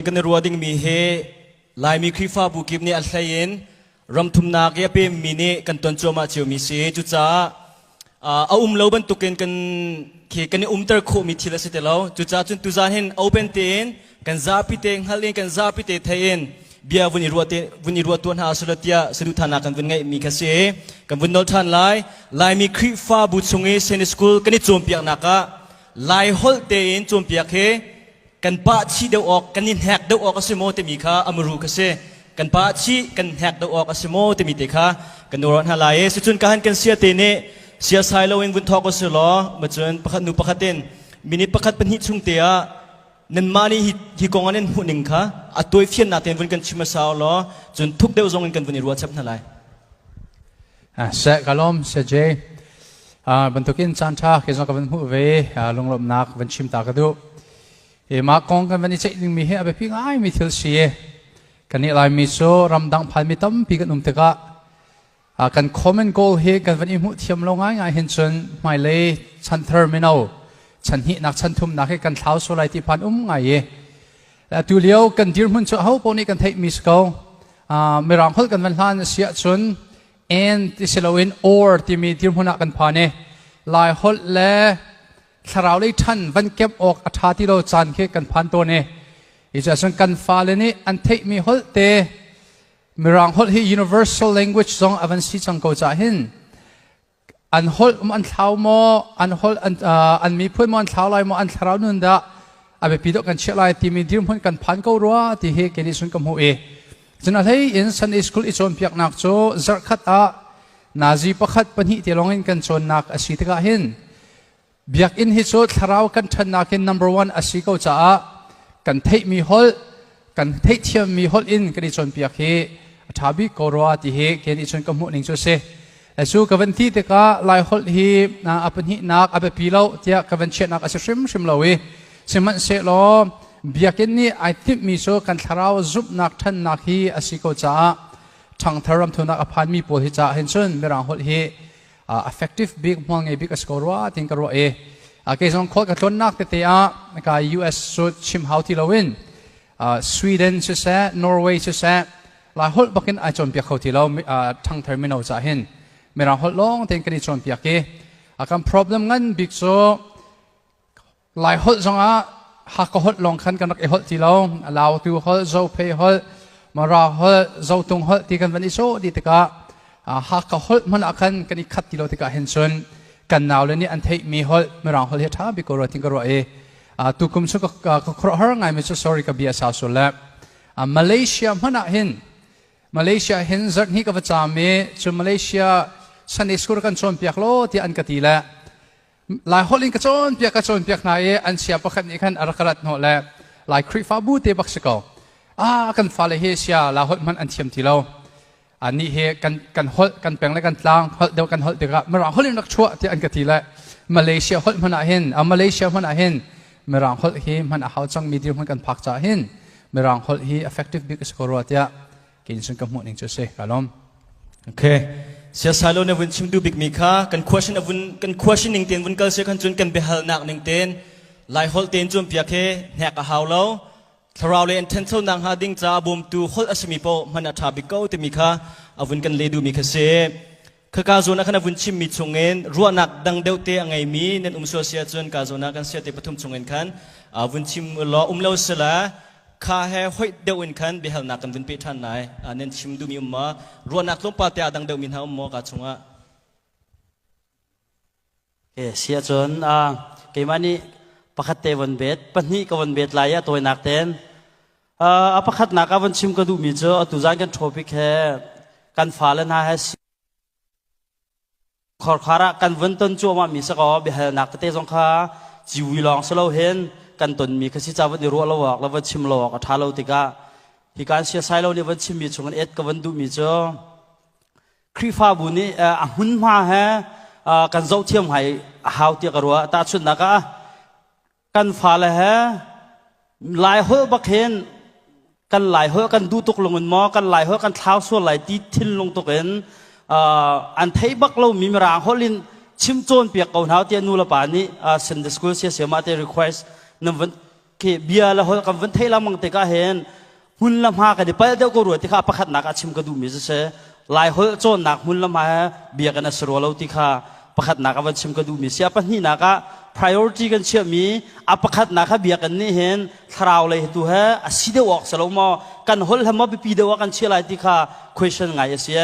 Kan i ruah dingmi hi Laimi Khrihfabu kip nih a hlei in ramthumnak i a pemmi nih kan ton cuahmah ciomi si. Cucaah a um lo bantukin kan khi kan i umter khawhmi thil a si ti lo. Cucaah cun tuzaan hin open tein kan zapi te hngal in kan zapi te thei in bia vun i ruah te vun i ruah tuah hna usila tiah saduhthahnak kan vun ngeihmi kha si. Kan vun nolh ṭhan lai. Laimi Khrihfabu chung i Sunday School kan i cawnpiaknak ah Lai holh tein cawnpiak hi kan pah chih deuh awk kan i hnek deuh awk a si maw timi kha a muru kha si. Kan pah chih kan hnek deuh awk a si maw timi te kha kan ruah hna lai i sicun ka han kan sia te nih sia sai loin vun thawk u law macun pakhat nu pakhat in minute pakhat pahnih chung te ah nanmah nih hi, hi kong an in hmuh ning kha a tawifiannak tein vun kan chim hmasa u law cun thuk deuh zong in kan vun i ruah chap hna lai. Se kalom se je bantukin caan ṭha ke zong ka van hmuh ve. Lunglawmhnak van chim ta ka duh. Mah kong kan van i ceih dingmi hi a biapi ngaimi thil si. Kan nih Laimi cu ramdang phanmi tampi kan um tikah kan common goal hi kan van i hmuh thiam lo ngaingai hin cun hmailei chanthar mino chan hnihnak chan thumnak hi kan thlau sual lai ti phan um ngai i atu lio kan dirhmun cu aho paoh nih kan theihmi si ko. Mirang holh kan van hlan a si ahcun and ti si loin or timi dirhmun ah kan phan i Lai holh le thlarau lei ṭhan van kemh awk a ṭha ti lo caan khi kan phan tawn i i cun kan fale nih an theihmi holh te Mirang holh hi universal language zong a van si cang ko cah hin an holh an thlau maw, an holh an, an miphun maw an thlau lai maw, an thlarau nun dah a biapi deuh kan chiah lai timi dirhmun kan phan ko rua ti hi kei nih cun ka hmuh i cun a hlei in Sunday school i cawnpiaknak cu zarhkhat ah nazi pakhat pahnih te lawng in kan cawnnak a si tikah hin biakinn hi cu thlarau kan ṭhannak in number one a si ko caah kan theihmi holh, kan theihthiammi holh in kan i cawnpiak hi a ṭha bik ko rua ti hi kei nih cun ka hmuh ning cu a si. Cu ka van ti tikah Lai holh hi a pahnihnak a biapi lo tiah ka van chiahnak a si hrimhrim lo i sihmanhsehlaw biakinn nih ai timhmi cu kan thlarau zumhnak ṭhannak hi a si ko caah ṭhangthar ramthunak a phanmi pawl hi caah hin cun Mirang holh hi effective bik, hmual ngei bik a si ko rua tiin ka ruah i kei zong khual ka tlawnnak tete ah ka US cu chim hau ti loin Sweden siseh, Norway siseh, Lai holh bakin ai cawnpiak kho ti lo. Ṭhangthar mino cah hin Mirang holh lawng tein kan i cawnpiak i kan problem ngan bik cu Lai holh zongah Hakha holh lawng khan kan rak i holh ti lo. Lautu holh, Zophei holh, Mara holh, Zotung holh ti kan van i sawh dih tikah Hakha holh hmanh ah khan kan i khat ti lo tikah hin cun kan naule nih an theihmi holh Mirang holh hi a ṭha bik ko rua tin ka ruah i tukum cu ka khuaruahhar ngaimi cu, sorry, ka bia sau sul le, Malaysia hmanh ah hin, Malaysia hin zarhhnih ka va caam i cu Malaysia Sunday school kan cawnpiak law tiah an ka ti le Lai holh in ka cawnpiak hna i an sia pakhat nih khan a rak rat hnawh le Lai Khrihfabu te bak si ko, ah, kan fale hi sia La holh hmanh an thiam ti lo, anih hi kan holh, kan peng le kan tlang holh deuh kan holh tikah Mirang holh in rak chuah tiah an ka ti le Malaysia holh hmanh ah hin, Malaysia hmanh ah hin Mirang holh hi hman a hau cangmi dirhmun kan phak caah hin Mirang holh hi effective bik a si ko rua tiah kei cun ka hmuh ning cu a si. Ka lawm. Okay. Siasalo na vun chim du bik mi kha kan question a vun kan question ning ten vun kal se khan cun kan biahalnak ning ten Lai holh ten cun piak he hnek a hau lo, thlarau le an ṭhanchonak hnga ding caah bawmtu holh a simi paoh hman a ṭha bik ko timi kha a vun kan leh duhmi kha si. Khaka zawn ah khan a vun chimmi chungin ruahnak dang deuh te a ngeimi nan um sual si ahcun ka zawn ah kan sia te pathum chungin khan vun chim law, um lo sila kha he hoih deuh in khan biahalnak kan vun pe ṭhan lai. Nan chim duhmi um maw? Ruahnak tlawmpal te a dang deuhmi hna um maw ka chungah? Si ahcun keimah nih pakhat te von bet, pahnih ka von bet lai i a tawinak ten. A pakhatnak ah von chim ka duhmi cu atu zan kan topic he kan fale hna he khorkhar ah kan vun ton cuahmah mi si kaw biahalnak tete zong kha ciwi lawng si lo hin kan tonmi kha si ca van i ruah lo awk le van chim lo awk a ṭha lo tikah hi kan siasai lo nih van chimmi chung in et ka van duhmi cu Khrihfabu nih a hmunhma he kan zohthiam ngai a hau tiah ka ruah. Tahchunhnak ah kan fale he Lai holh bak hin kan Lai holh kan duh tuk lungin maw, kan Lai holh kan thlau sual lai ti thinlung tuk in an theih bak lomi Mirang holh in chim cawnpiak ko hna tiah nu le pa nih Sunday school siasiamah te request nan vun. Khi bia le holh kan vun theih lengmang tikah hin hmun le hma kan i palh deuh ko rua ti kha pakhatnak ah chim ka duhmi cu si. Lai holh cawnnak hmun le hma he bia kan a si rua lo ti kha pakhatnak ah van chim ka duhmi si. A pahnihnak ah priority kan chiahmi a pakhatnak kha biakinn nih hin thlarau lei tu he a si deuh awk si lo maw, kan holh he maw biapi deuh ah kan chiah lai ti kha question ngai a si.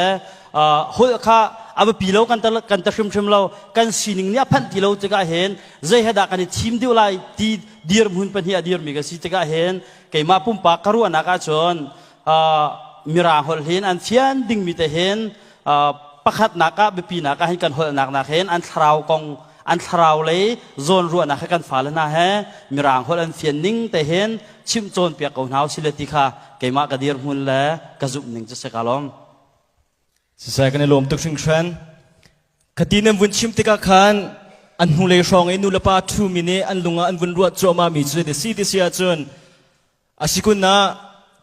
Holh kha a biapi lo kan kan ta hrimhrim lo, kan sining nih a phanh ti lo tikah hin zei he dah kan i thim deuh lai ti dirhmun pahnih a dirmi ka si tikah hin keimah pumpak ka ruahnak ahcun mirang holh hin an fian dingmi te hin pakhatnak ah biapinak ah hin kan holhnak nak hin an thlarau kong, an thlarau lei zawn ruahnak he kan fale hna he mirang holh an fian ning te hin chimh cawnpiak ko hna usile ti kha keimah ka dirhmun le ka zumh ning cu si ka lawm. Sisai, kan i lawm tuk hringhran. Khati nan vun chim tikah khan an hnulei hrawng i nulepa ṭhumi nih an lung ah an vun ruah cuahmah mi cu si ti si ahcun a si kun ah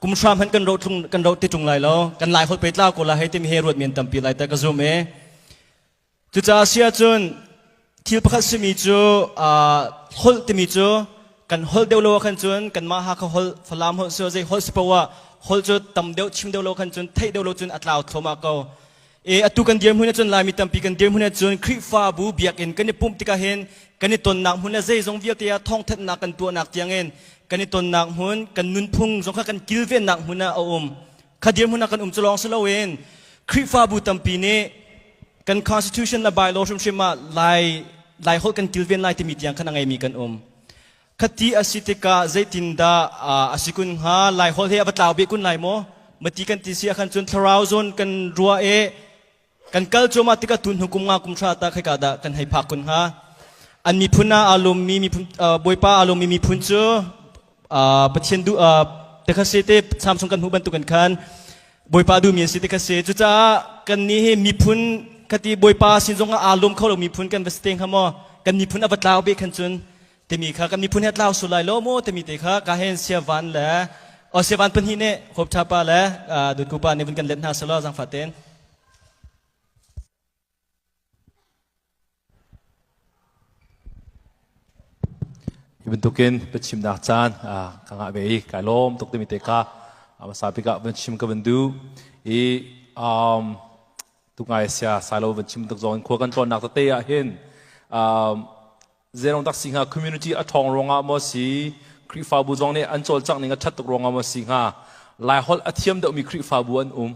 kum hra hmanh kan roh tlung kan roh ti ṭung lai lo, kan lai holh pe tla ko la hei timi he ruat mi an tampi lai ta ka zum e. Cucaah si ahcun thil pakhat simi cu holh timi cu kan holh deuh lo ah khan cun kanmah Hakha holh, Falam holh si zei holh si poah ah holh cu tam deuh chim deuh lo khan cun theih deuh lo cun a tlau thluahmah ko. E atu kan dirhmun ahcun Laimi tampi kan dirhmun ahcun Khrihfabu biakinn kan i pumh tikah hin kan i tonnak hmun le zeizong vialte ah thawngthanhnak kan tuahnak tiangin kan i tonnak hmun, kan nunphung zong kha kan kilvennak hmun ah a um. Kha dirhmun ah kan um cu lawng si loin Khrihfabu tampi nih kan constitution le bylaw hrimhrim ah Lai Lai holh kan kilven lai timi tiang khan a ngeimi kan um. Khati a si tikah zeitindah a si kun hnga? Lai holh he a va tlau beh kun lai maw? Mati kan ti si ahkhan cun thlarau zawn kan ruah i kan kal cuahmah tikah tun hnu kum nga kum hra ta khika dah kan hei phak kun hnga? An miphun ah aa lawmmi miphun, Bawipa aa lawmmi miphun cu Pathian duh te kha si te Samsung kan hmuh bantukin khan Bawipa duhmi an si te kha si. Cucaah kan nih hi miphun khati Bawipa sin zongah aa lawm kho lo miphun kan va si te hnga maw? Kan miphun a va tlau beh khan cun timi kha kan miphun he tlau sul lai lo maw timi te kha ka hen Siavan le o Siavan pahnih nih Hope Thapa le Dutku pa nih vun kan let hna selaw zangfah ten. Hi bantukin biachimnak caan ka ngah ve i kai lawm tuk timi te kha hmasa bik ah van chim ka van duh i tungai sia sailo van chim tuk zong in khua kan tlawnnak tete ah hin zeirong tak si hnga, community a ṭhawng ruangah maw si, Khrihfabu zong nih an cawlcangh ning a ṭhat tuk ruangah maw si hnga, Laiholh a thiam deuhmi Khrihfabu an um.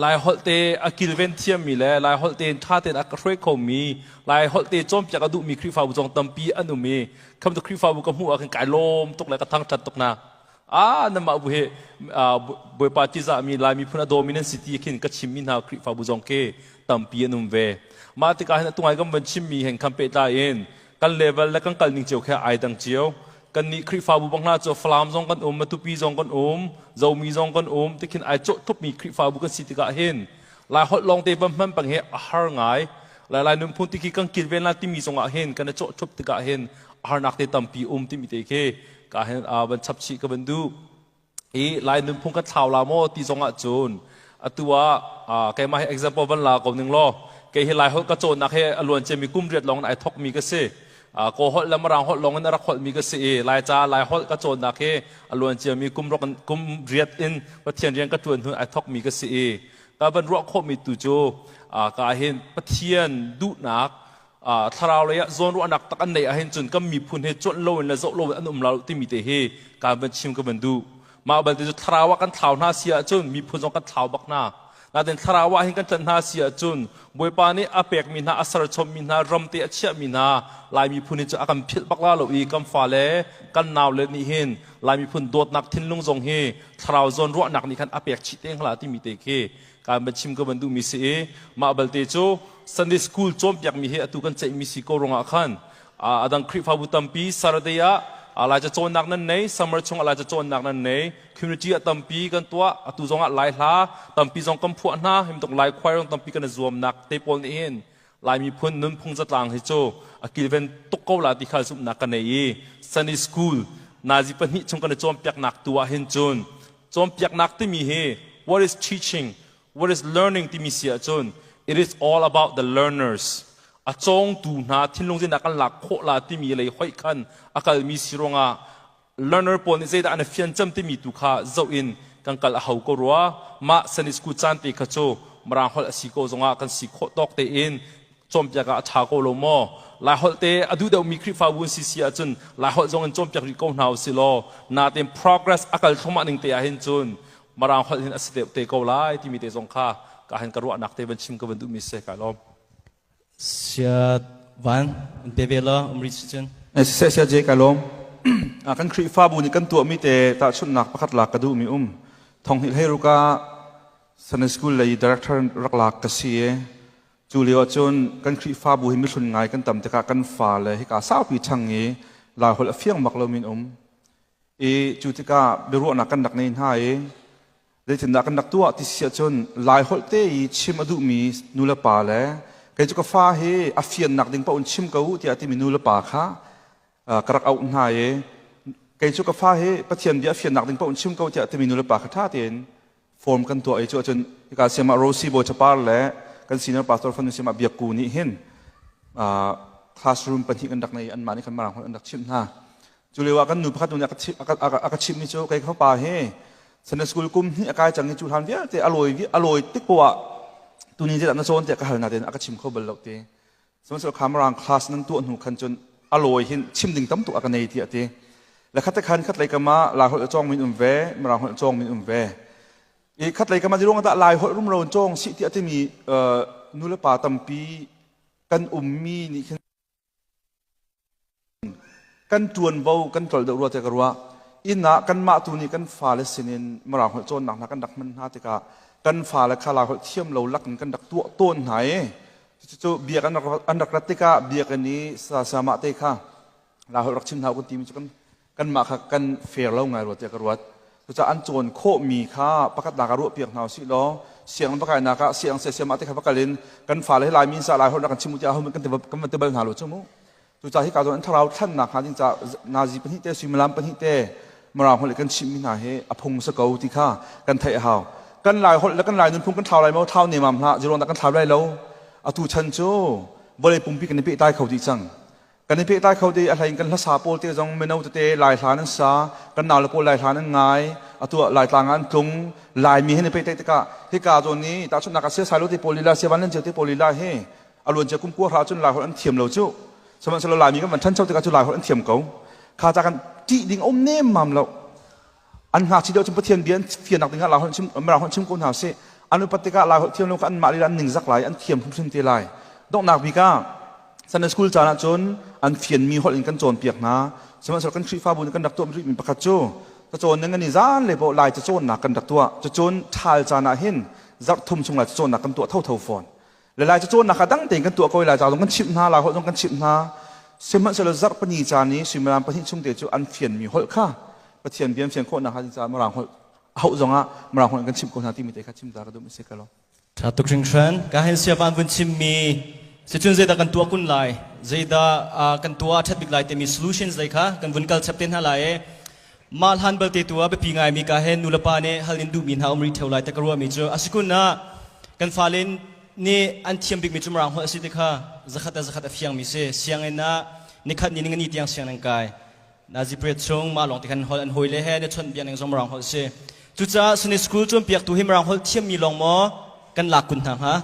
Laiholh te a kilven thiammi le Laiholh te ṭha tein a ka hruai khomi, Laiholh te cawnpiak a duhmi Khrihfabu zong tampi an um i khamtu Khrihfabu ka hmuh ah khin kai lawm tuk le ka thangṭhat tuk hna. Ah, nanmah bu hi Bawipa ṭihzahmi Lai miphun a dawmi nan si ti khin ka chimmi hna Khrihfabu zong khi tampi an um ve. Mah tikah hin atu ngai kan van chimmi hen khan pehtlai in kan level le kan kal ning cio khi ai dang cio. Kannih Khrihfabu bang hna cu Falam zong kan um, Matupi zong kan um, Zomi zong kan um, tikhin ai cawh thupmi Khrihfabu kan si tikah hin Lai holh lawng te van hman peng hi a har ngai. Lai Lai nunphung ti khi kan kilven la timi zongah hin kan i cawh thup tikah hin harnak te tampi um timi te khi ka hin van chap chih ka van duh. I Lai nunphung kan thlau la maw ti zongah cun atu ah keimah hi example van la ko ning law, kei hi Lai holh ka cawnnak hi a luan ciami kum riat lawng in ai thokmi ka si. Kaw holh le Mirang holh lawng in a rak holhmi ka si i Lai ca Lai holh ka cawnnak hi a luan ciami kum rok kum riat in Pathian rian ka ṭuan hnu ai thokmi ka si i ka van ruah khawhmi tu cu ka hin Pathian duhnak thlarau lei ah zawnruahnak tak an neih ahhin cun kan miphun hi cuanh loin le zoh loin an um lo timi te hi ka van chim ka van duh. Mah balte cu thlarau ah kan thlau hna si ahcun miphun zong kan thlau bak hna. Natin thlarau ah hin kan tlanh hna si ahcun Bawipa nih a pekmi hna, a serchommi hna, ramte a chiahmi hna Lai miphun hi cu a kan philh bak la lo i kan fale kan naule nih hin Lai miphun dawtnak thinlung zong hi thlarau zawn ruahnak nih khan a pek chih te hngla timi te khi kan van chim ka van duhmi si i mah balte cu Sunday school cawnpiakmi hi atu kan ceihmi si ko ruangah khan adang Khrihfabu tampi Saturday ah Laica cawnnak nan nei, summer chung ah Laica cawnnak nan nei, community ah tampi kan tuah, atu zong ah Lai hla tampi zong kan phuah hna, him tuk Lai choir zong tampi kan i zuamnak te pawl nih hin Lai miphun nunphung zatlang hi cu a kilven tuk ko la ti kha zumhnak ka nei i Sunday school nazi pahnih chung kan i cawnpiaknak tu ah hin cun cawnpiaknak timi hi what is teaching, what is learning timi si ahcun it is all about the learners, a cawngtu hna thinlung zinak kan lak khawh la timi lei hoih khan a kalmi si ruangah. Learner pawl nih zeidah an i fian cem timi tu kha zoh in kan kal a hau ko rua. Mah Sunday school caan te kha cu Mirang holh a si ko zongah kan si khawh tawk tein cawnpiak ah a ṭha ko lo maw? Laiholh te a duh deuhmi Khrihfabu an si si ahcun Laiholh zong in cawnpiak rih ko hna usih law natin progress a kal thluahmah ning te ahhin cun Mirang holh hin a si deuh te ko lai timi te zong kha ka hin ka ruahnak te van chim ka van duhmi si kai lawm. Sia van in pe ve law um rih si cun. Siseh sia je ka lawm. Kan Khrihfabu nih kan tuahmi te tahchunhnak pakhat lak ka duhmi um. Thong hi hlei ruka Sunday School lei director rak lak ka si i cu lio ahcun kan Khrihfabu hi mihlun ngai kan tam tikah kan fale hika saupi ṭhang i Laiholh a fiang bak lomi an um. I cu tikah biaruahnak kan rak nei hna i zeitindah kan rak tuah ti si ahcun Laiholh te i chim a duhmi nulepa le kei cu ka fa hi a fiannak ding paoh in chim ko u tiah timi nulepa kha ka rak auh hna i kei cu ka fa hi Pathian bia a fiannak ding paoh in chim ko tiah timi nulepa kha ṭha tein form kan tuah i cu ahcun hika siamah Rosie Bawi Capar le kan senior pastor fanu siamah Biakku nih hin classroom pahnih kan rak nei anmah nih khan Mirang holh an rak chimh hna. Cu lio ah kan nu pakhat nu nih a ka chimhmi cu kei ka fapa hi Sunday school kum hnih a kai cang i cu hlan vialte a lawi a lawi tik poah ah tuni zeidah na cawn tiah ka hal na tein a ka chim kho bal lo ti. Sihmanhsehlaw kha Mirang class nan tuah hnu khan cun a lawi hin chim ding tam tuk a ka nei ti a ti. Le khat te khan khat lei kam ah Lai holh a cawng min um ve, Mirang holh a cawng min um ve. I khat lei kam ah ziruang dah Lai holh rumro in cawng sih ti a timi nu le pa tampi kan ummi nih khin Kan ṭuanvo kan tlol deuh rua tiah ka ruah. Inn ah kanmah tu nih kan fale sinin Mirang holh cawnnak hna kan rak hman hna tikah kan fale kha Lai holh thiam lo lak in kan rak tuah tawn hna i cucu biak an rak rat tikah biakinn i sasamah te kha Lai holh rak chim hna u kan timi cu kan kanmah kha kan fair lo ngai rua tiah ka ruat. Cucaah an cawn khawhmi kha pakhatnak ah ruahpiak hna usih law sianginn va kainak ah siang siamah te kha va kal in kan fale hi Laimi in sa Lai holh rak kan chim u tiah kan ti kan van ti bal hna lo cu mu. Cucaah hika zawn an thlarau thlannak hnga ding caah nazi pahnih te suimilam pahnih te Mirang holh kan chimmi hna hi a phung si ko ti kha kan theih a hau. Kan Lai holh le kan Lai nunphung kan thlau lai maw? Thlau nemam hlah. Ziruang dah kan thlau lai lo? Atu chan cu vawlei pumpi kan i pehtlai kho dih cang. Kan i pehtlai kho dih a hlei in kan hlasa pawl te zong mino tete Lai hla nan sa, kan naule pawl Lai hla nan ngai, atu ah Laitlang ah an tlung, Laimi he ni pehtlaih tikah hika zawn ni tahchunhnak ah siasai lo te pawl lila siavan len cio te pawl lila hi a luancia kum kua hra cun Laiholh an thiam lo cu sihmanhsehlaw Laimi kan van ṭhancho tikah cu Laiholh an thiam ko kha ca kan ṭih ding a um nemmam lo an ngakchi deuh cun Pathian bia an fiannak dingah Laiholh chim Mirang holh chim ko hna sih an upat tikah Laiholh thiam lo kha anmah lila an ningzak lai an thiam hrimhrim te lai donghnak bik ah Sunday school caan ah cun an fianmi holh in kan cawnpiak hna sihmanhsehlaw kan Khrihfabu nih kan rak tuah rihmi pakhat cu cacawn ning an i zan le paoh Lai cacawnnak kan rak tuah cucun ṭhal caan ah hin zarh thum chung Lai cacawnnak kan tuah thotho fawn Le lai cacawnnak kha dang tein kan tuah ko lai ca zong kan chimh hna lai holh zong kan chimh hna sihmanhsehlaw zarh pahnih caan i suimilam pahnih chung te cu an fianmi holh kha Pathian bia an fian khawh nakhnga ding caah Mirang holh a hauh zongah Mirang holh in kan chimh ko hna timi te kha chim ta ka duh mi si ka lo. Tha tuk hringhran. Ka hen sia van vun chimmi sicun zeidah kan tuah kun lai zeidah kan tuah a ṭhat bik lai timi solutions lei kha kan vun kal chap te hna lai i mah hlan balte tu ah biapi ngaimi ka he nulepa nih hal in duhmi hna um rih ṭheo lai te ka ruahmi cu a si kun ah kan fale nih an thiam bikmi cu Mirang holh a si ti kha zakhat a zakhat a fiangmi si sianginn ah nikhat ni ningani tiang sianginn kai nazi period chung mah lawng te khan holh an hawi le he ne chawnh biak ning zong Mirang holh si cucaah Sunday school cawnpiaktu hi Mirang holh thiammi lawng maw kan lak kun hna hnga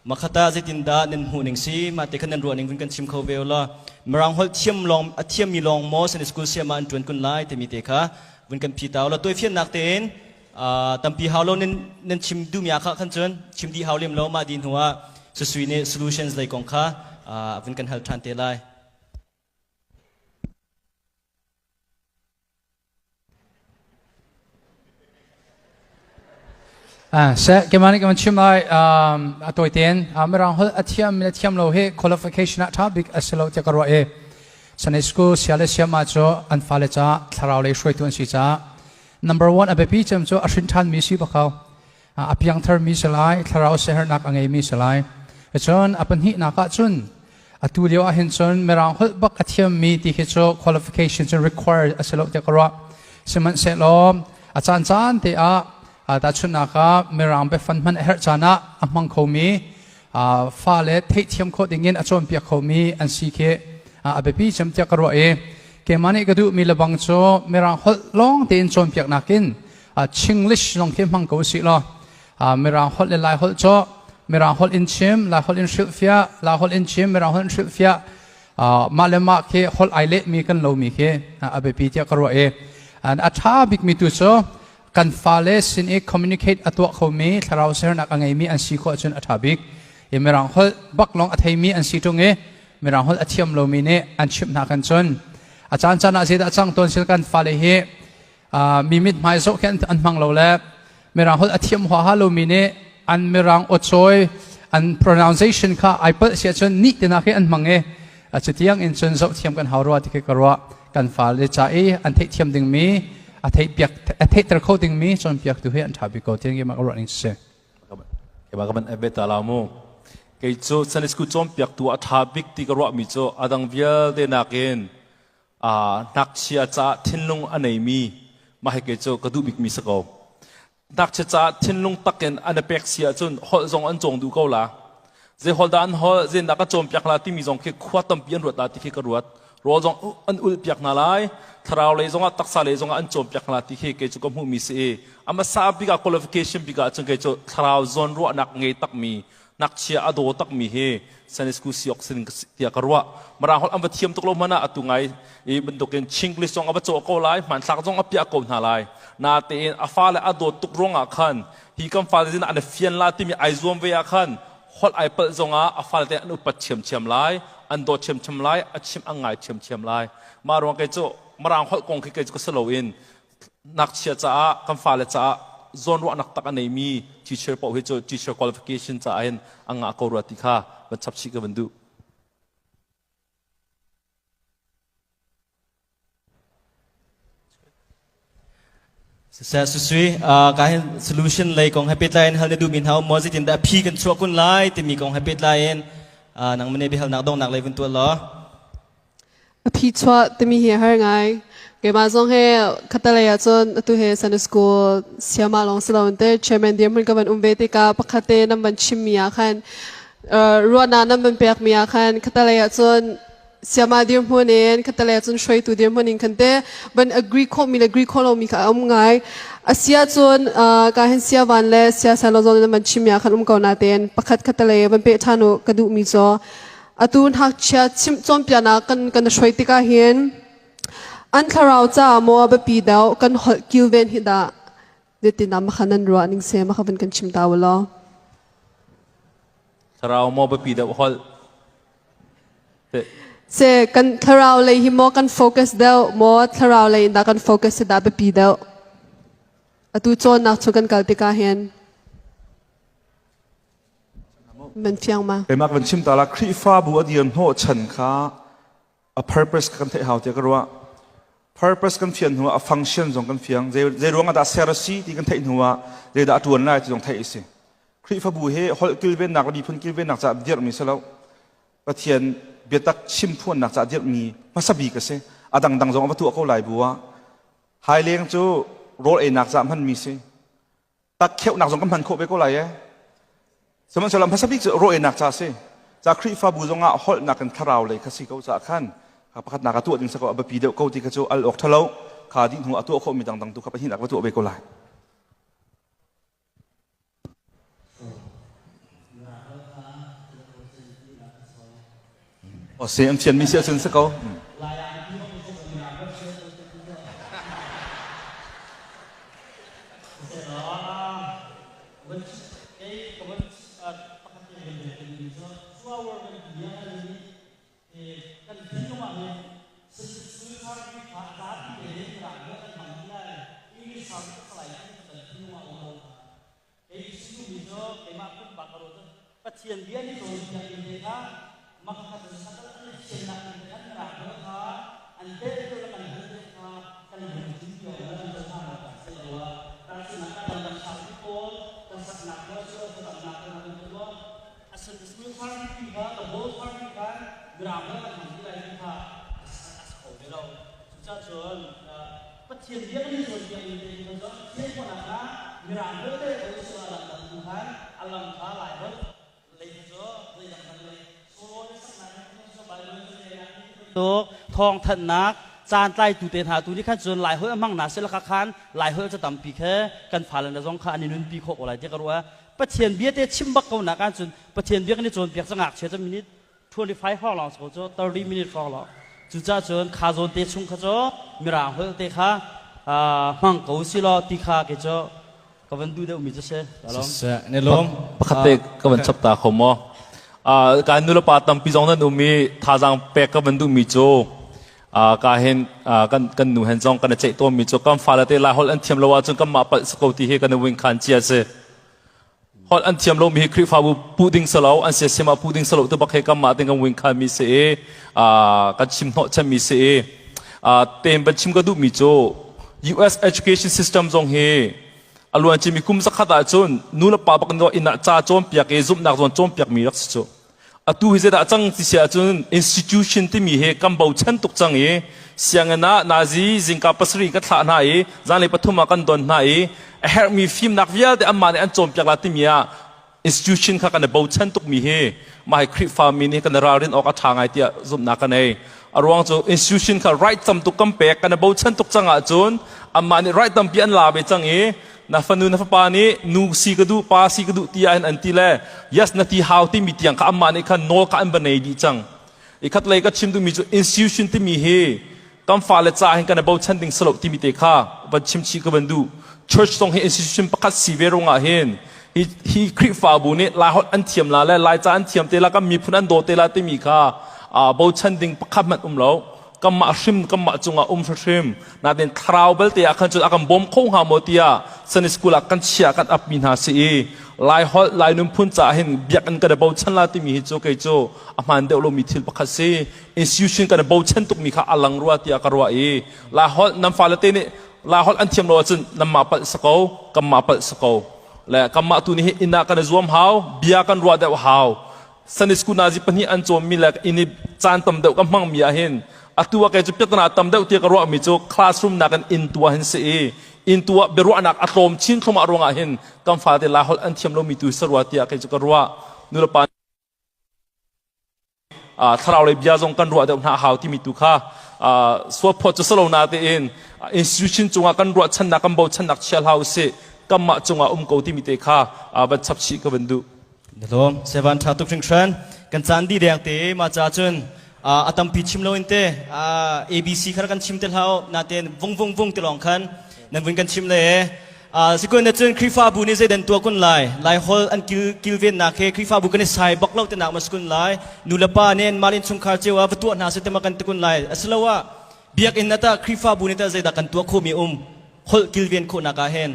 Makhata zeitindah nan hmuh ning si mah te khan nan ruah ning vun kan chim kho ve ulaw Mirang holh thiam lawng a thiammi lawng maw Sunday school siam ah an ṭuan kun lai timi te kha vun kan phi ta ulaw tawifiannak tein tampi hau lo nan nan chim duhmi ah kha khan cun chim dih hau lem lo mah dih hnu ah Susui nih solutions lei kong kha vun kan hal ṭhan te lai. Seh keimah nih ka van chim lai a tawi tein Mirang holh a thiam le thiam lo hi qualification ah ṭha bik a si lo tiah ka ruah i Sunday school sia le siama cu an fale caah thlarau lei hruaitu an si caah number one a biapi cem cu a hrin ṭhanmi si bakau a piangthar mi si lai thlarau siaherhnak a ngeimi si lai cun a pahnihnak ah cun atu lio ah hin cun mirang holh bak a thiammi ti khi cu qualification cu required a si lo tiah ka ruah sihmanhsehlaw a caan caan te ah tahchunhnak ah mirang biafan hman a herh caan ah a hmang khomi fale theihthiam khawh dingin a cawnpiak khomi an si khi a biapi cem tiah ka ruah i Keimah nih ka duhmi lebang cu Mirang holh lawng tein cawnpiak nakin Chinglish zong khi hmang ko usih law Mirang holh le Lai holh cu Mirang holh in chim, Lai holh in hrilhfiah, Lai holh in chim, Mirang holh in hrilhfiah mah le mah khi holh ai lehmi kan lomi khi a biapi tiah ka ruah i a ṭha bikmi tu cu kan fale sin i communicate a tuah khomi thlarau sernak a ngeimi an si khawh ahcun a ṭha bik. I Mirang holh bak lawng a theimi an si ṭung i Mirang holh a thiam lomi nih an chimh hna kan cun a caan caan ah zeidah cang tawn sil kan fale hi mi mithmai zoh khi an hmang lo le Mirang holh a thiam huaha lomi nih an Mirang awcawi an pronunciation kha ai palh si ahcun nih tina khi an hmang i cutiang in cun zoh thiam kan hau rua ti khi ka ruah. Kan fale ca i an theihthiam dingmi a theihpiak a theihter kho dingmi cawnpiaktu hi an ṭha bik ko tiang keimah ka ruah ning si. Keimah ka van ebe ta la mu. Kei cu Sunday school cawnpiaktu a ṭha bik ti ka ruahmi cu a dang vialte nakin ngakchia caah thinlung a neimi mah hi kei cu ka duh bikmi si ko. Ngakchia caah thinlung takin an i pek si ahcun holh zong an cawng duh ko la. Zei holh dah an holh, zeidah ka cawnpiak la timi zong khi khua tampi an ruat la ti khi ka ruat. Rawl zong an ulh piak hna lai, thlarau lei zongah taksa lei zongah an cawnpiak hna lai ti khi kei cu ka hmuhmi si i a hmasa bik ah qualification bik ah cun kei cu thlarau zawnruahnak ngei takmi ngakchia a daw takmi hi Sunday school si awk sin tiah ka ruah. Mirang holh an va thiam tuk lo hmanh ah atu ngai i bantukin Chinglish zong a va cawh ko lai, hmanthlak zong a piah ko hna lai. Natein a fale a dawt tuk ruangah khan hi kan fale zin an i fian la timi ai zuam ve ah khan holh ai palh zongah a fale te an upat ṭhiamṭhiam lai, an dawt ṭhiamṭhiam lai, a chim an ngai ṭhiamṭhiam lai. Mah ruang kei cu Mirang holh kong khi kei cu ka si loin ngakchia caah kan fale caah zawnruahnak tak a neimi teacher paoh hi cu teacher qualification caah hin a ngah ko rua ti kha van chap chih ka van duh. Siseh susui ka hin solution lei kong he pehtlai in hal na duhmi hna um maw zeitin dah phi kan chuah kun lai timi kong he pehtlai in nangmah nih biahalnak donghnak lei vun tuah law. A phi chuah timi hi a har ngai. Keimah zong he khatalei ahcun atu he Sunday school siama lawng si loin te chairman dirhmun ka van um ve tikah pakhat te nan van chimmi ah khan ruahnak nan van pekmi ah khan khatalei ahcun siama dirhmun in khatalei ahcun hruaitu dirhmun in khan te van agree khawhmi le agree khawh lomi kha a um ngai. A si ahcun ka hin siavan le siasal zong nan van chimmi ah khan um ko natein pakhat khatalei van peh ṭhan u ka duhmi cu Atu ngakchia chimh cawnpiaknak kan kan hruai tikah hin an thlarau caah maw a biapi deuh kan holh kilven hi dah zeitindah makha nan ruah ning se makha van kan chim ta u law. Thlarau maw biapi deuh holh? Se kan thlarau lei hi maw kan focus deuh maw thlarau lei in dah kan focus hi dah biapi deuh? Atu cawnnak cu kan kal tikah hin. Man fiang ma? Keimah ka van chim ta la Khrihfabu a dir hnawh chan kha a purpose kan theih hau tiah ka ruah. Purpose kan fian hnu ah a function zong kan fiang. Zei ruang ah dah ser a si ti kan theih hnu ah zeidah a tuan lai ti zong theih a si. Khrihfabu hi holh kilvennak le miphun kilvennak caah dirhmi si lo. Pathian biatak chimphuannak caah dirhmi hmasa bik a si. A dangdang zong a va tuah ko lai bu ah. Haileng cu rawl einak caah hmanmi si. Tak kheuhnak zong kan hman khawh ve ko lai e. Sihmanhsehlaw hmasa bik cu rawhnak ca si. Ca Khrihfabu zongah holhnak in thlarau lei kha si ko caah khan pakhatnak a tuah ding sa ko a biapi deuh ko ti kha cu al awk ṭhalo kha dih hnu a tuah khawhmi dangdang tu kha pahnihnak va tuah ve ko lai. O se an fianmi si ahcun si ko. Pathian bia nih cawnpiak mi te kha makhat in sakal an i thiannak ning te khan mirang hna kha an tel te le kan hal te kha kan lungthin cio in kan hna ma kan se lo tahchunhnak ah kan sak pawl kan saknak lo cu tamnak kan kan tuah a Sunday school party kha the whole party kha mirang hna kan hmang ti lai ti kha a si kho ve lo cucacun Pathian bia kan i cawnpiak mi te kha cu Pathian khuanak ah mirang vialte ko sila lam dang tu khan a lam kha lai holh lei cu zei dang dang lei solo le saknak in cu Bible cu tuk thawngthanhnak. Caan tlaitu te hna tu nih khan cun Lai holh a hmang na sila kha khan Lai holh ca tampi khe kan fale na zong kha an i nunpi khawh ko lai tiah ka ruah. Pathian bia te chim bak ko nak ahcun Pathian bia kan i cawnpiak ca ngakchia ca minute 25 hrawng lawng si ko cu, 30 minute hrawng lawng. Cucaah cun kha zawn te chung kha cu Mirang holh te kha hmang ko si law ti kha kei cu ka van duh deuhmi cu si. Ne lawm. Pakhat te ka van chap ta kho maw? Kan nulepa tampi zong nan um i thazaang pek ka van duhmi cu ka hin kan nu hen zong kan i ceih tawnmi cu kan fale te Lai holh an thiam lo ahcun kanmah palh si ko ti hi kan i wing khan cia si. Holh an thiam lomi hi Khrihfabu puh ding si lo, an siasim ah puh ding si lo tu bak he kanmah ting kan wing khan mi si i kan chim hnawh chanmi si i tem van chim ka duhmi cu US education system zong hi a luan cimi kum zakhat ahcun nu le pa bak inn ah ca cawnpiak i zumhnak zawn cawnpiak mi rak si cu. Atu hi zeidah cang ti si ahcun institution timi hi kan bochan tuk cang i sianginn ah nazi zingka 7 ka thlah hna i zanlei 3 ah kan don hna i a herhmi fimnak vialte anmah nih an cawnpiak la timi ah institution kha kan i bochan tukmi hi mah hi Khrihfa mi nih kan i ralrin awk a ṭha ngai tiah zumhnak ka nei. A ruang cu institution kha right tam tuk kan pek, kan i bochan tuk cang ahcun anmah nih right tampi an la ve cang i na fanu na fapa nih nu si ka duh, pa si ka duh ti ah hin an ti le yes na ti hau timi tiang kha anmah nih khan nawl kha an va nei dih cang. I khat lei ka chim duhmi cu institution timi hi kan fale ca hin kan i bochan ding si lo timi te kha van chim chih ka van duh. Church zong hi institution pakhat si ve ruangah hin hi Khrihfabu nih Laiholh an thiam la le Laica an thiam te la, kan miphun an daw te la timi kha bochan ding pakhat hmanh um lo. Kanmah hrim kanmah cungah um hrimhrim. Nain thlarau belte ah khan cun a kan bawm kho hnga maw tiah Sunday school ah kan chia kan ap mi hna si i Laiholh, Lai nunphun caah hin biakinn kan i bochan la timi hi cu kei cu a hmaan deuh lomi thil pakhat si. Institution kan i bochan tukmi kha a lang rua tiah ka ruah i Laiholh nan fale te nih Laiholh an thiam lo ahcun nanmah palh si ko, kanmah palh si ko. Le kanmah tu nih hi inn ah kan i zuam hau, bia kan ruah deuh hau. Sunday school nazi pahnih an cawnmi le inn i caan tam deuh ka hmangmi ah hin atu ah kei cu piatana tam deuh tiah ka ruahmi cu classroom nakin inn tu ah hin si i inn tu ah biaruahnak a tlawm chin thluahmah ruangah hin kan fate Laiholh an thiam lomi tu hi sarua tiah kei cu ka ruah. Nulepa thlarau lei bia zong kan ruah deuh hna a hau timi tu kha sualphawt cu salo na tein institution cungah kan ruahchannak, kan bochannak chia hlah usih, kanmah cungah um ko timi te kha van chap chih ka van duh. Lawm sevan tha tuk hringhran. Kan caan di deng te ma cha cun a tampi chim lo in te ABC kha kan chim te hlau naten vung vung vung te long khan nan vun kan chim le. Sikun na cun Khrihfabu nih zeidan tuah kun lai? Lai holh an kilvennak he Khrihfabu kan i sai bak lo tinak ma sikun lai? Nu le pa nih mah innchungkhar cio ah va tuah hna seh ti ma kan ti kun lai? Asiloah biakinn ah tah Khrihfabu nih tah zeidah kan tuah khawhmi um? Holh kilven khawhnak ah hin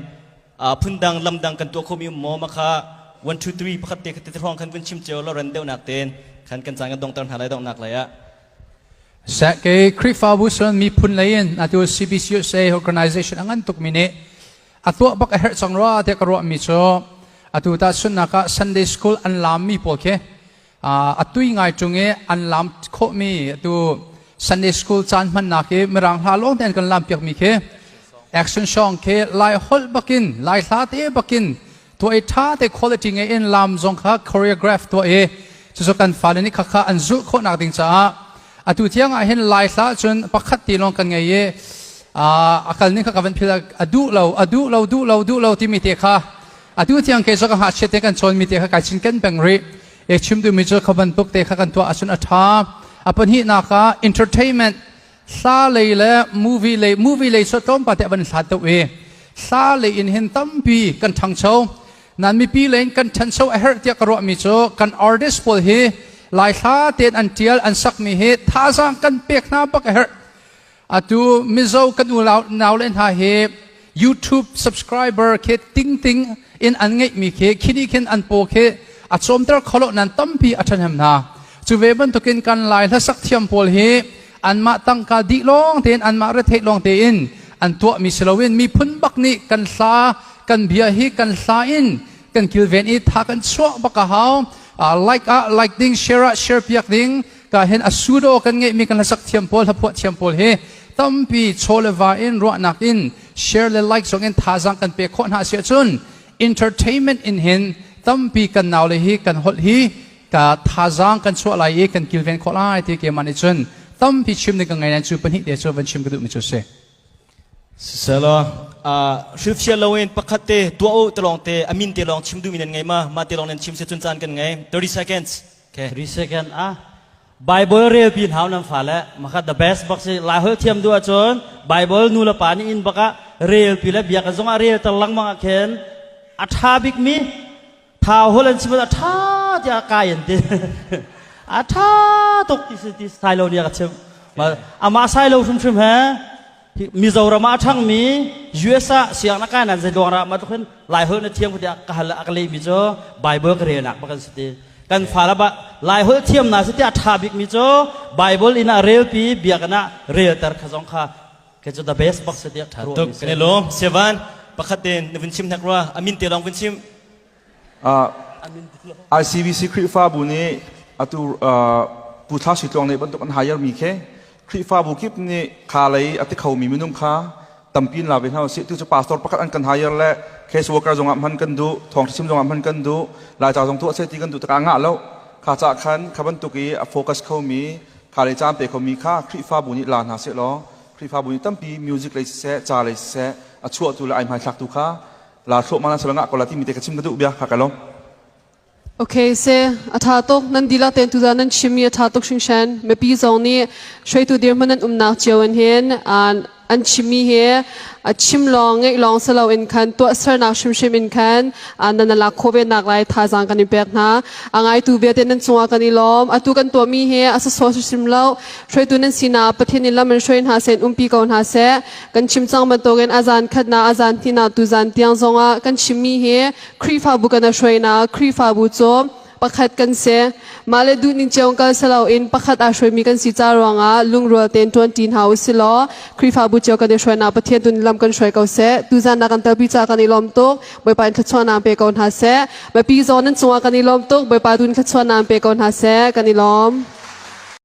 phundang lamdang kan tuah khawhmi um maw? Mah kha 1 2 3 pakhat te khat te hrawng khan vun chim cio lo ran deuhnak tein khan kan caan kan dongter hna lai donghnak lei ah. Seh kei Khrihfabu sun miphun lei in atu CBCUSA organization a ngan tukmi nih a tuah bak a herh cang rua tiah ka ruahmi cu atu ta sunnak ah Sunday school an laammi pawl khi a tui ngai ṭung i an laam khawhmi, atu Sunday school caan hmannak i Mirang hla lawng te an kan laam piakmi khi, action song khi Lai holh bakin, Lai hla te bakin tuah i ṭha te quality ngei in laam zong kha choreograph tuah i cucu kan fale nih khakha an zulh khawhnak ding caah. Atu tiang ah hin Lai hla cun pakhat ti lawng kan ngei i a kal ning kha ka van phil, a duh lo, a duh lo, duh lo, duh lo timi te kha atu tiang kei ka ngakchia te kan cawnmi te kha kai cinken peng rih e. Chim duhmi cu kha bantuk te kha kan tuah ahcun a ṭha. A pahnihnak ah entertainment, hla lei le movie lei. Movie lei cu tlawmpal te van hlat deuh i hla lei in hin tampi kan ṭhangcho nan mipi lei in kan ṭhancho a herh tiah ka ruahmi cu kan artist pawl hi Lai hla tein an ṭial an sakmi hi thazaang kan pek hna bak a herh. Atu Mizo kan unau nau le hna hi YouTube subscriber khi ting ting in an ngeihmi khi khini khin an paw khi a cawmter kholo nan tampi a ṭhahnem hna. Cu ve bantukin kan Lai hlasak thiam pawl hi anmah tangka dih lawng tein, anmah retheih lawng tein an tuahmi si loin miphun bak nih kan hla kan bia hi kan hla in kan kilven i tha kan chuah bak a hau. Like ah like ding, share ah share piak ding. Ka hin a sudo kan ngeihmi kan hlasak thiam pawl, hlaphuah thiam pawl hi tampi chaw le va in, ruahnak in, share le like zong in thazaang kan pek khawh hna si ahcun entertainment in hin tampi kan nau le hi kan holh hi ka thazaang kan chuah lai i kan kilven khawh lai ti keimah nih cun. Tampi chim ding ka ngei nain cu pahnih te cu van chim ka duhmi cu a si. Siselaw, hrilhfial loin pakhat te tuah u te lawng te a min te lawng chim duhmi nan ngei ma? Mah te lawng nan chim si cun caan kan ngei. 30 seconds. Okay. 3 second ah Bible rel pi hau nan fa le makhat the best bak si lai hol thiam du ahcun Bible nu le pa nih inn bak ah rel pi le biak zong ah rel ter lengmang ah khin a tha bik mi thau hol an chim a tha tiah kai an ti a tha tuk ti si ti sai lo nia ka chim amah sai lo hrim hrim he Mizoram ah a ṭhangmi US ah sianginn kai nan zei luang ra ma tluk Lai holh na thiam tiah ka hal a ka lehmi cu Bible ka relnak bak an si ti. Kan fa ba Lai holh thiam na si tiah ṭha bikmi cu Bible in ah relpi biakinn ah relter kha zong kha ke cu the best bak si tiah ṭha tuk kan i lawm Sevan pakhat ten na vun chim hnek rua amin te lawng vun chim. ICBC Khrihfabu nih atu Pu Thla Sui Tluang nih bantuk an hire mi khi Khrihfabu kip nih kha lei a ti khomi minung kha tampi in la ve hna usih. Tu cu pastor pakhat an kan hire le case worker zongah hman kan duh, thawngṭha chim zongah hman kan duh, Laica zong tuah seh ti kan duh tikah ngah lo. Kha cah khan kha bantuk i a focus khomi, kha lei caan pe khomi kha Khrihfabu nih la hna seh law Khrihfabu nih tampi music lei siseh, ca lei siseh a chuahtu le ai hmaithlaktu kha la thluahmah na sala ngah ko la timi te ka chim ka duh bia kha ka lawm. Okay se a tha tuk nan dihlak ten tuzan nan chimmi a tha tuk hringhran mipi zong nih hruaitu dirhmun nan umnak cio in hin an chimmi hi a chim lawng ngeih lawng si loin khan tuahsernak hrimhrim in khan nan lak khawh ve nak lai thazaang kan i pek hna a ngaitu vialte nan cungah kan i lawm atu kan tuahmi hi a sawsawh hrimhrim lo hruaitu nan sinak Pathian in lam in hruai hna seh in umpi ko hna seh Kan chim cang bantukin a zan khatnak a zan hnihnak tuzan tiang zongah kan chimmi hi Khrihfabu kan hruainak Khrihfabu cu pakhat kan si. Mah le duhning cio kal si loin pakhat aa hruaimi kan si ca ruangah lungrual tein ṭuanṭi hna u si law Khrihfabu cio kan i hruainak Pathian tu nih lam kan hruai ko seh. Tuzan na kan telpi caah kan i lawm tuk. Bawipa in thluachuahnak pe ko hna seh. Mipi zawn nan cungah kan i lawm tuk. Bawipa tu in thluachuahnak pe ko hna seh. Kan i lawm.